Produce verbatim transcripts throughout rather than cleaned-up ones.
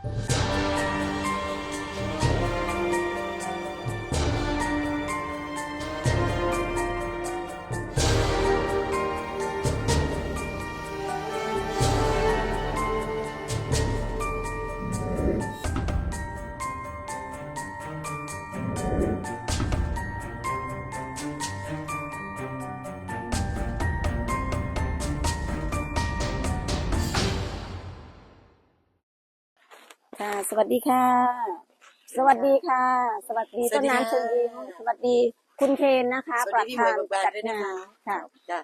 ค่ะ สวัสดีค่ะ สวัสดีค่ะ สวัสดี สวัสดี ต้นน้ำ ค่ะ เชิญยิ้ม สวัสดีคุณเคนนะคะ สวัสดีพี่หมวย ประธาน เมืองปราณ จัด ด้วยนะคะ งานค่ะ จ้ะ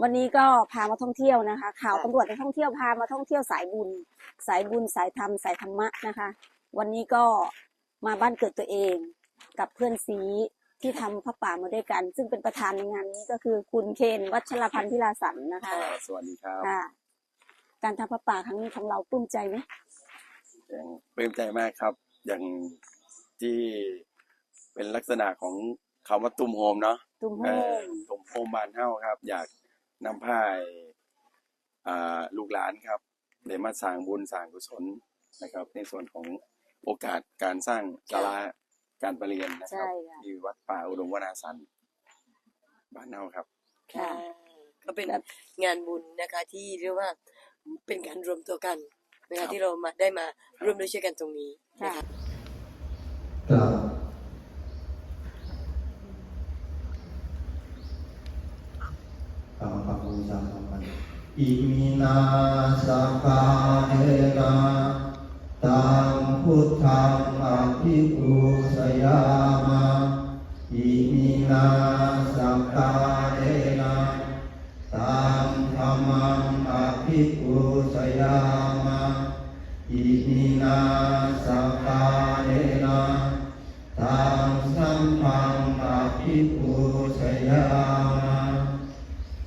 วันนี้ก็พามาท่องเที่ยวนะคะ ข่าว ค่ะ ตำรวจนักท่องเที่ยวพามาท่องเที่ยวสายบุญ สายบุญ สายธรรม สายธรรมะนะคะ วันนี้ก็มาบ้านเกิดตัวเองกับเพื่อนซี้ที่ทำผ้าป่ามาด้วยกัน ซึ่งเป็นประธานในงานนี้ก็คือคุณเคน วัชรพันธ์ พิลาสันนะคะ ค่ะ สวัสดีครับ ค่ะ การทำผ้าป่าครั้งนี้ของเราปลื้มใจไหม? ยังปลื้มใจมากครับ อย่างที่เป็นลักษณะของคำว่าตุ้มโฮมเนาะ ตุ้มโฮม เอ่อ ตุ้มโฮมบ้านเฮาครับ อยากนำพาให้ อ่า ลูกหลานครับ ได้มาสร้างบุญสร้างกุศลนะครับ ในส่วนของโอกาสการสร้างศาลาการประเรียนนะครับ ใช่ค่ะ ที่วัดป่าอุดมวนาสันต์ บ้านเฮาครับ ค่ะ ค่ะ ก็เป็น แบบ งานบุญนะคะ ที่เรียกว่าเป็นการรวมตัวกันนะคะ ครับ ที่เรามา ได้มาร่วมด้วยช่วยกันตรงนี้นะคะ ค่ะ กราบ กราบขอบคุณอาจารย์ครับ Iminā sakkārena taṃ buddhaṃ abhipūjayāma. Iminā sakkārena taṃ dhammaṃ abhipūjayāma. Iminā sakkārena taṃ saṅghaṃ abhipūjayāma.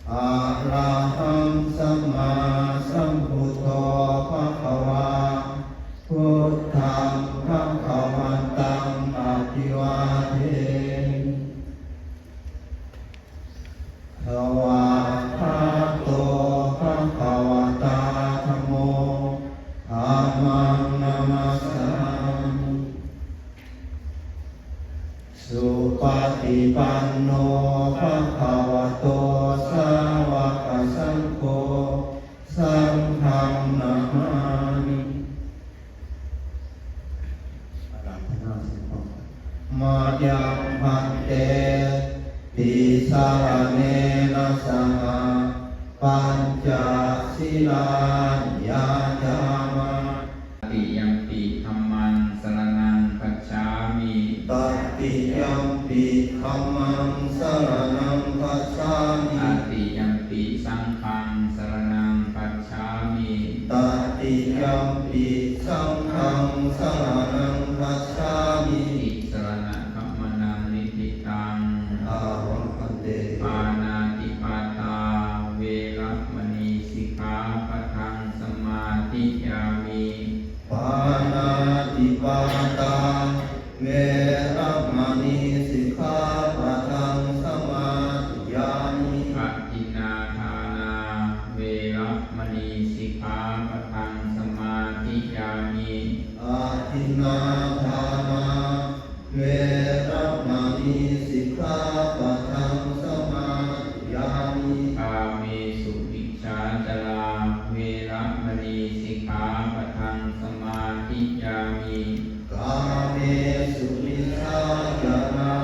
Arahaṃ sammāsambuddho bhagavā, buddhaṃ bhagavantaṃ abhivādemi. Svākkhāto bhagavatā dhammo, dhammaṃ namassāmi. Supaṭipanno bhagavato sāvakasaṅgho, saṅghaṃ namāmi. อาราธนาเสียงพร้อมกัน Mayaṃ bhante tisaraṇena saha pañca sīlāni yācāma. Tatiyampi dhammaṃ saraṇaṃ gacchāmi. Tatiyampi dhammaṃ saraṇaṃ gacchāmi. Tatiyampi saṅghaṃ saraṇaṃ gacchāmi. Tatiyampi saṅghaṃ saraṇaṃ gacchāmi. Tisaraṇagamanaṃ niṭṭhitaṃ. Āma bhante. Pāṇātipātā veramaṇī sikkhāpadaṃ samādiyāmi. Pāṇātipātā veramaṇī sikkhāpadaṃ samādiyāmi. Adinnādānā veramaṇī sikkhāpadaṃ samādiyāmi. Adinnādānā veramaṇī sikkhāpadaṃ samādiyāmi. Kāmesu micchācārā veramaṇī sikkhāpadaṃ samādiyāmi. Kāmesu micchācārā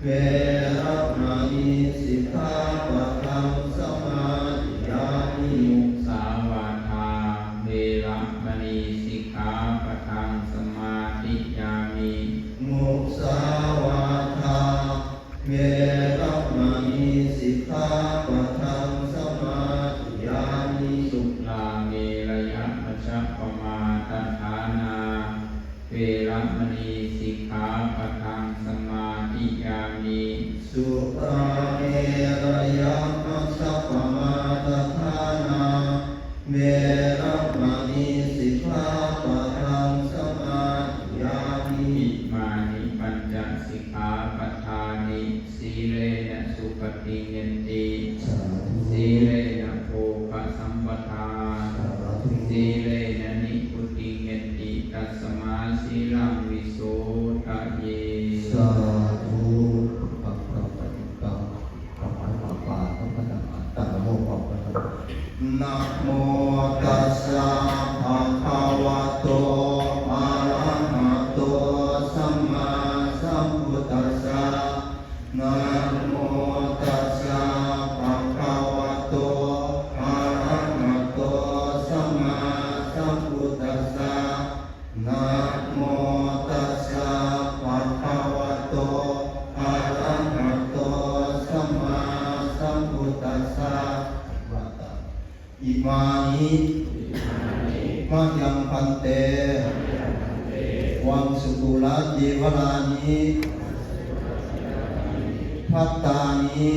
veramaṇī sikkhāpadaṃ samādiyāmi. Musāvādā veramaṇī sikkhāpadaṃ samādiyāmi. Musāvādā veramaṇī sikkhāpadaṃ samādiyāmi. Surāmerayamajjapamādaṭṭhānā veramaṇī sikkhāpadaṃ samādiyāmi. Surāmerayamajjapamādaṭṭhānā veramaṇī sikkhāpadaṃ samādiyāmi. Imāni pañca sikkhāpadāni. Sīlena sugatiṃ yanti. Sādhu. Sīlena bhogasampadā. Sādhu. Sīlena nibbutiṃ yanti. Tasmā sīlaṃ visodhaye. Sādhu. นะโมตัสสะ ภะคะวะโต อะระหะโต สัมมาสัมพุทธัสสะ นะโมตัสสะ ภะคะวะโต อะระหะโต สัมมาสัมพุทธัสสะ นะโมตัสสะ ภะคะวะโต อะระหะโต สัมมาสัมพุทธัสสะ อิมานิ มะยัง ภันเต วังสุกุลา จีวะรานิ ภัตตานิ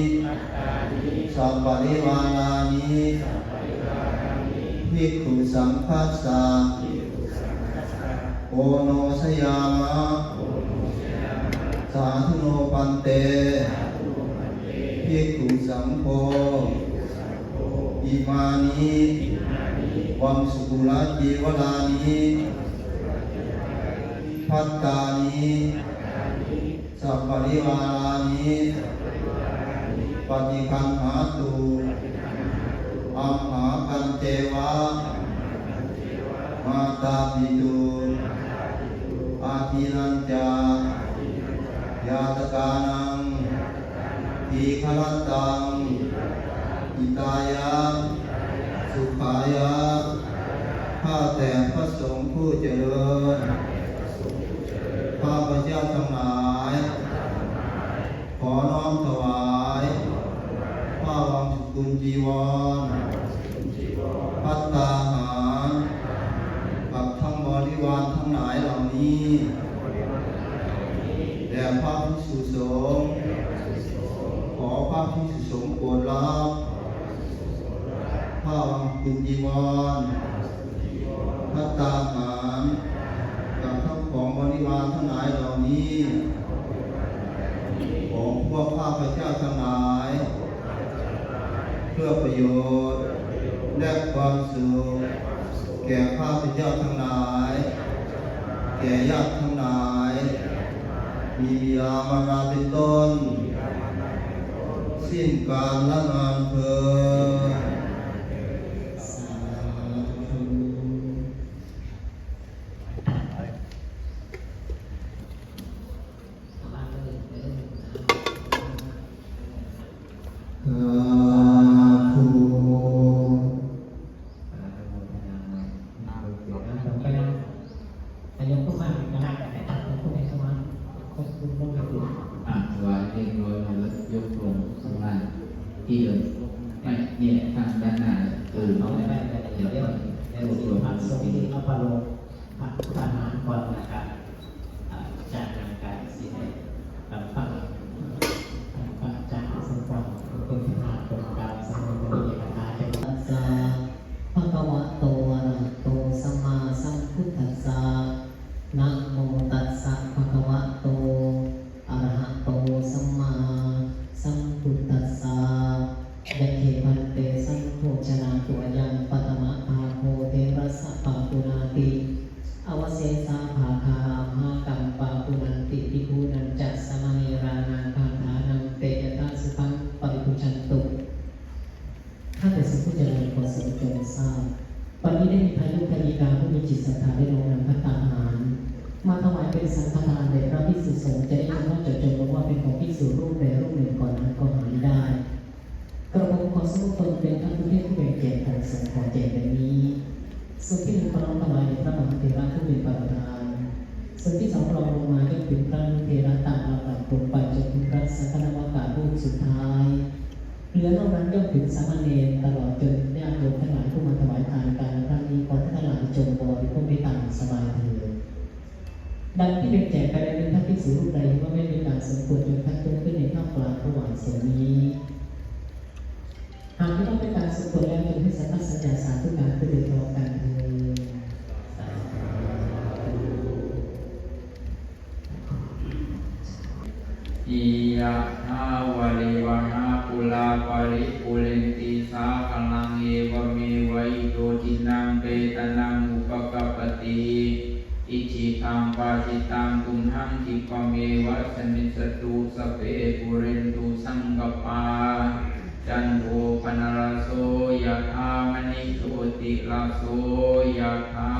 สัปปะริวารานิ ภิกขุสังฆัสสะ โอโนชยามะ สาธุโน ภันเต ภิกขุสังโฆ อิมานิ วังสุกุลา จีวะรานิ ภัตตานิ สัปปะริวารานิ ปะฏิคันหาตุ อัมหากัญเจวะ มาตาปิตุ อาทินัญจะ ญาตกานัง ทีฆรัตตัง หิตายะ สุขายะ ข้าแต่พระสงฆ์ผู้เจริญ ข้าพเจ้าทั้งหลาย ขอน้อมถวาย ผ้าวังสุกุลจีวร ภัตตาหาร กับทั้งบริวารทั้งหลายเหล่านี้ แด่พระภิกษุสงฆ์ ขอพระภิกษุสงฆ์โปรดรับ ผ้าวังสุกุลจีวร ภัตตาหาร กับทั้งของบริวารทั้งหลายเหล่านี้ ของพวกข้าพเจ้าทั้งหลาย เพื่อประโยชน์ และความสุข แก่ข้าพเจ้าทั้งหลาย แก่ญาติทั้งหลาย มีบิดามารดาเป็นต้น สิ้นกาลนานเทอญ สาธุ สาธุ อนุโมทนา ต่อไปนะ อ่ะ ยกขึ้นมาอีกนะ ยกขึ้นมา อ่ะ ถวายเรียบร้อยแล้ว ยกลงข้างล่าง ที่เดิม ไม่ เนี่ย ทางด้านหน้า เออ เอาไป ไป ไป เดี๋ยว เดี๋ยว เดี๋ยว เดี๋ยว พระสงฆ์ที่เขาประโลม พระทหารก่อนนะครับ อ่า จากนั้นการเสีย กับพระ พระอาจารย์สมปอง เป็นประธานกรรมการสำนักงานเอกคาถาจังหวัด Tassa bhagavato arahato sammāsambuddhassa. Namo tassa bhagavato arahato sammāsambuddhassa. Yagghe bhante sammibhojanaṃ tu ayaṃ paṭhamabhāgo therassa pāpuṇāti. Avasesā bhāgā amhākaṃ pāpuṇanti bhikkhūnañca samaṇerānaṃ gāthānaṃ te yathāsukhaṃ paribhuñjantu. ข้าแต่สงฆ์ผู้เจริญ ขอสงฆ์จงทราบ วันนี้ได้มีพระโยคายิกาผู้มีจิตศรัทธาได้ลงนามภัตตาหาร มาถวายเป็นสังฆทานแด่พระภิกษุสงฆ์ จะได้เฉพาะเจาะจงลงว่าเป็นของภิกษุรูปใดรูปหนึ่งก่อนนั้นก็หาไม่ได้ กระผมขอสมมติตนเป็นพระผู้เทศผู้แบ่งแจกของสงฆ์ขอแจกดังนี้ ส่วนที่หนึ่งขอน้อมถวายแด่พระมหาเถระผู้เป็นประธาน ส่วนที่สองรองลงมาย่อมเป็นพระมหาเถระตามลำดับลงไปจนถึงพระสังฆนวากาศรูปสุดท้าย เหลือนอกนั้นย่อมถึงสามเณรตลอดจนญาติโยมทั้งหลายผู้มาถวายทานในการครั้งนี้ ขอท่านทั้งหลายจงบริโภคได้ตามสบายเถิด ดังที่เป็นแจกไปแล้วนั้น ถ้าภิกษุรูปใดเห็นว่าไม่เป็นการสมควร จงทักท้วงขึ้นในท่ามกลางพระหว่างสงฆ์นี้ หากไม่ต้องเป็นการสมควรแล้ว จงให้สัตย์สัญญาสาธุการขึ้นโดยพร้อมกันเถิด Yathā vārivahā pūrā paripūrenti sāgaraṃ, evameva ito dinnaṃ petānaṃ upakappati. taṃ pācittaṃ tumhaṃ khippameva samijjhatu, sabbe pūrentu saṅkappā, cando paṇṇaraso yathā, maṇi jotiraso yathā.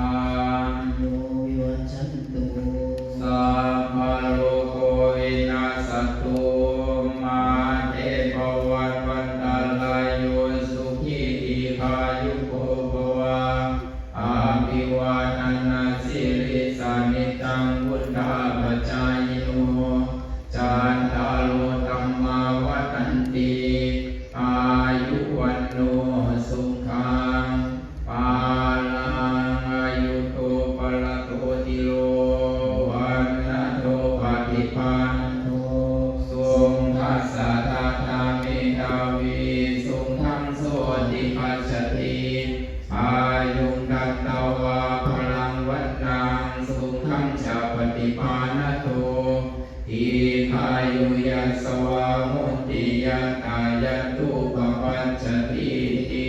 Yo vivajjantu, sabbarogo vinassatu, mā te bhavatvantarāyo, sukhī dīghāyuko bhava. Abhivādanasīlissa niccaṃ vuḍḍhāpacāyino, cattāro dhammā vaḍḍhanti, āyu vaṇṇo sukhaṃ balaṃ. Āyudo balado dhīro, vaṇṇado paṭibhāṇado, sukhassa dātā medhāvī, sukhaṃ sotthi gacchati. Āyuṃ datvā balaṃ vaṇṇaṃ, sukhañca paṭibhāṇado, dīghāyu yasavā hoti, yattha yatthūpapajjatīti.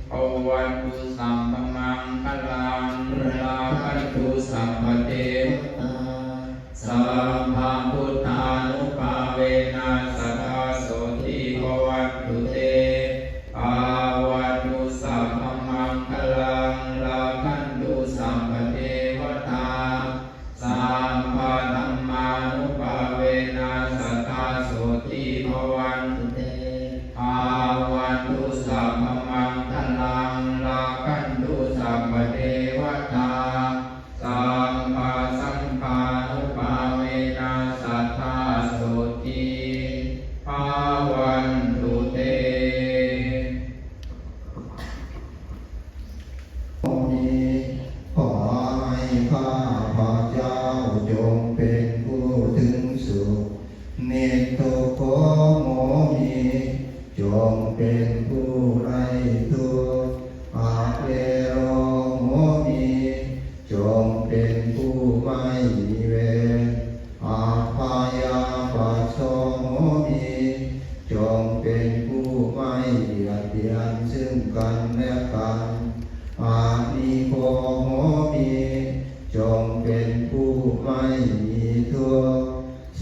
Bhavatu sabbamaṅgalaṃ, rakkhantu sabbadevatā, sabbabuddhānubhāvena, sadā sotthī bhavantu te. Bhavatu sabbamaṅgalaṃ, rakkhantu sabbadevatā, sabbadhammānubhāvena, sadā sotthī bhavantu te. Bhavatu sabbamaṅgalaṃ, rakkhantu sabbadevatā, sabbasaṅghānubhāvena, sadā sotthī bhavantu te. นี้ ขอให้ข้าพเจ้าจงเป็นผู้ถึงสุข Niddukkho homi จงเป็นผู้ไร้ทุกข์ Avero homi จงเป็นผู้ไม่มีเวร Abyāpajjho homi จงเป็นผู้ไม่เบียดเบียนซึ่งกันและกัน Anīgho homi จงเป็นผู้ไม่มีทุกข์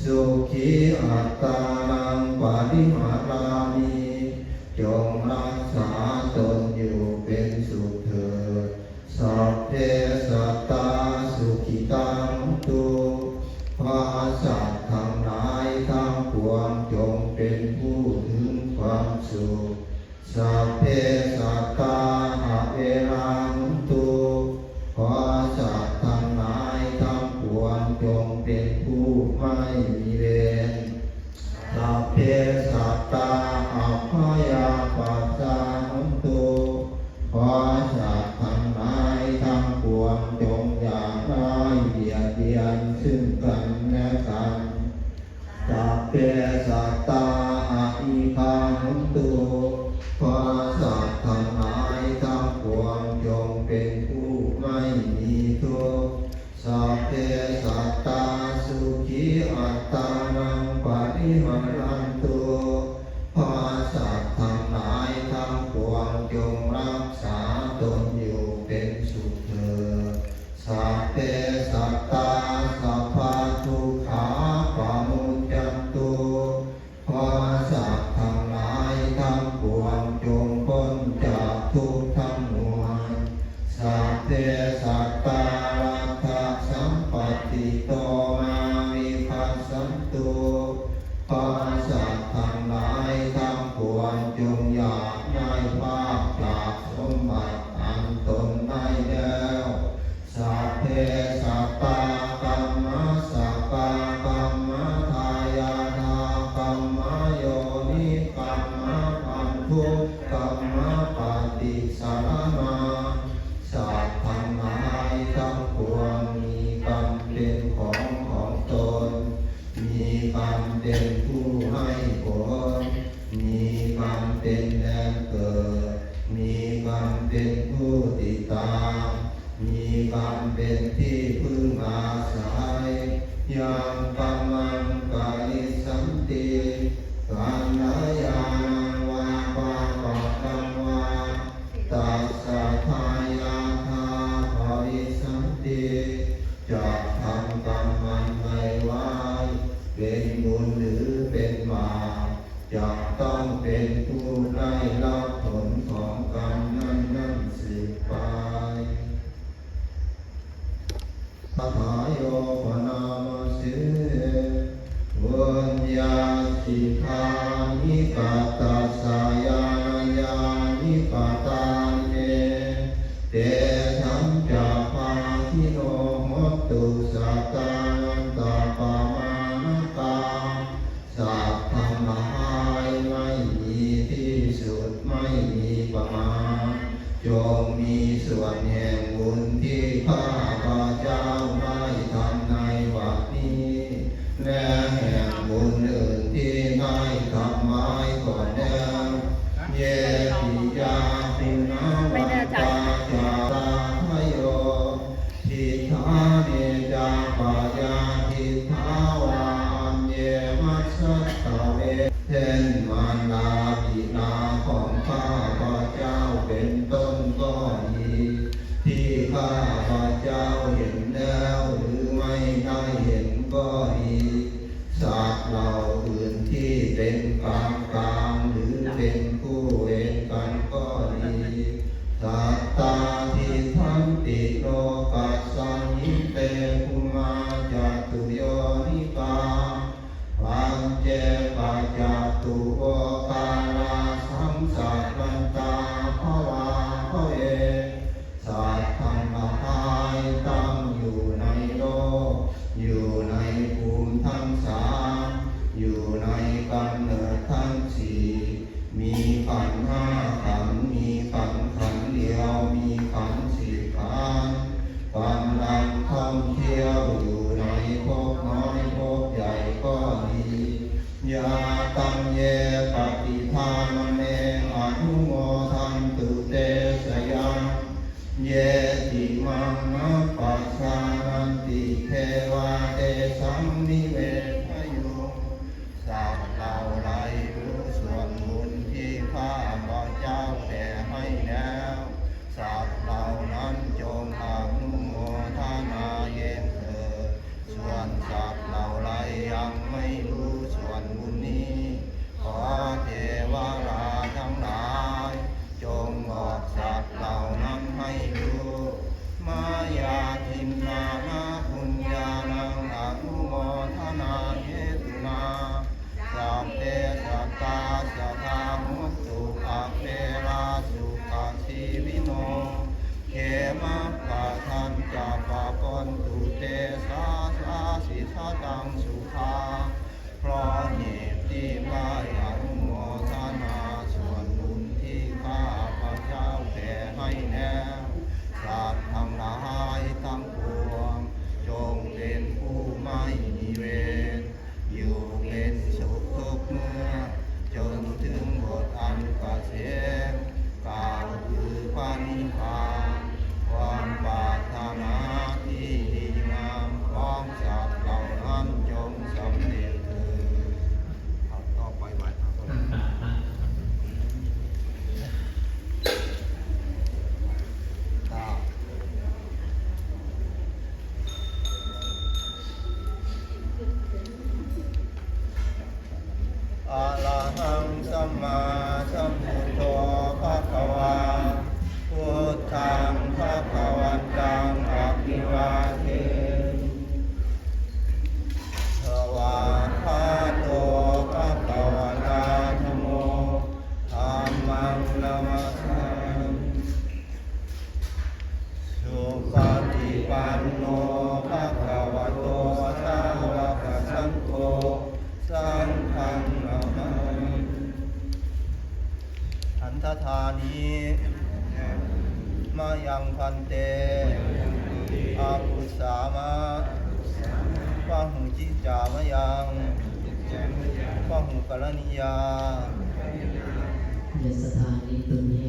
Sukhī attānaṃ pariharāmi จงรักษาตนอยู่เป็นสุขเถิด Sabbe sattā sukhitā hontu ขอสัตว์ทั้งหลายทั้งปวงจงเป็นผู้ถึงความสุข Sabbe sattā averā hontu ขอสัตว์ทั้งหลายทั้งปวงจงเป็นผู้ไม่มีเวร Sabbe sattā abyāpajjhā hontu ขอสัตว์ทั้งหลายทั้งปวงจงอย่าได้เบียดเบียนซึ่งกันและกัน Sabbe sattā anīghā hontu ขอสัตว์ทั้งหลายทั้งปวงจงเป็นผู้ไม่มีทุกข์ Sabbe sattā sukhī attānaṃ pariharantu ขอสัตว์ทั้งหลายทั้งปวงจงรักษาตนอยู่เป็นสุขเถิด Sabbe sattā sabbadukkhā pamuccantu ขอสัตว์ทั้งหลายทั้งปวงจงพ้นจากทุกข์ทั้งมวล Sabbe sattā laddhasampattito mā vigacchantu ขอสัตว์ทั้งหลายทั้งปวงจงอย่าได้พรากจากสมบัติอันตนได้แล้ว Sabbe sattā kammassakā kammadāyādā kammayonī kammabandhū kammapaṭisaraṇā สัตว์ทั้งหลายทั้งปวงมีกรรมเป็นของของตน มีกรรมเป็นผู้ให้ผล มีกรรมเป็นแดนเกิด มีกรรมเป็นผู้ติดตาม มีกรรมเป็นที่พึ่งอาศัย Yaṃ kammaṃ karissanti kalyāṇaṃ vā pāpakaṃ vā tassa dāyādā bhavissanti จะทำกรรมอันใดไว้ เป็นบุญหรือเป็นบาป จะต้องเป็นผู้ได้รับผลของกรรมนั้นๆ สืบไป Atha yo bhaṇāma se puññābhidhāni katassa ñāṇañāṇi padakkhiṇe, tesañca bhāgino hotu sattānaṃ tappamāṇakā. สัตว์ทั้งหลายไม่มีที่สุด ไม่มีประมาณ จงมีส่วนแห่งบุญที่ข้าพเจ้าได้ทำในบัดนี้ และแห่งบุญอื่นที่ได้ทำไว้ก่อนแล้ว Ye piyā guṇavantā ca sādayo, diṭṭhā me ca payādiṭṭhā vā aññe majjhattave. เช่นมารดาบิดาของข้าพเจ้าเป็นต้นก็ดี ที่ข้าพเจ้าเห็นแล้วหรือไม่ได้เห็นก็ดี สัตว์เหล่าอื่นที่เป็นกลางๆ หรือเป็นคู่เวรกันก็ดี Sattā tiṭṭhanti lokasmiṃ te bhummā catuyonikā, pañcekacatuvokārā saṃsarantā bhavābhave. สัตว์ทั้งหลายตั้งอยู่ในโลก อยู่ในภูมิทั้งสาม อยู่ในกำเนิดทั้งสี่ มีขันธ์ห้าขันธ์ มีขันธ์ขันธ์เดียว มีขันธ์สิบขันธ์ กำลังท่องเที่ยวอยู่ในภพน้อยภพใหญ่ก็ดี Yā taṃ ye paṭidhamma me anumodantu te jayaṃ, ye imaṃ appajānanti devā tesaṃ nivedayo. สัตว์เหล่าใดรู้ส่วนบุญที่ข้าพเจ้าแผ่ให้แล้ว สัตว์เหล่านั้นจงอนุโมทนาเองเถิด ส่วนสัตว์เหล่าใดยังไม่รู้ส่วนบุญนี้ ขอเทวราทั้งหลาย จงบอกสัตว์เหล่านั้นให้รู้ Mayā dinnāna puññānaṃ anumodanāhetunā, sabbe sattā sadā hontu averā sukhajīvino. Khemappadañca pāpontu te sadā siddhataṃ sukhā. เพราะเหตุที่ได้อนุโมทนาส่วนบุญที่ข้าพเจ้าแผ่ให้แล้ว สัตว์ทั้งหลายทั้งปวง จงเป็นผู้ไม่มีเวร อยู่เป็นสุขทุกเมื่อ จนถึงหมดอันเกษม กล่าวคือพระนิพพาน ความปรารถนาที่ดีงามของสัตว์เหล่านั้นจงสำเร็จเถิด ครับ ต่อไปไหว้พระ Arahaṃ sammāsambuddho bhagavā, buddhaṃ bhagavantaṃ abhivādemi. Svākkhāto bhagavatā dhammo, dhammaṃ namassāmi. Supaṭipanno bhagavato sāvakasaṅgho, saṅghaṃ namāmi. Handaṭṭhāni mayaṃ bhante apussāma, pahucca mayaṃ bahukaraṇīyā. Yassadhāni tumhe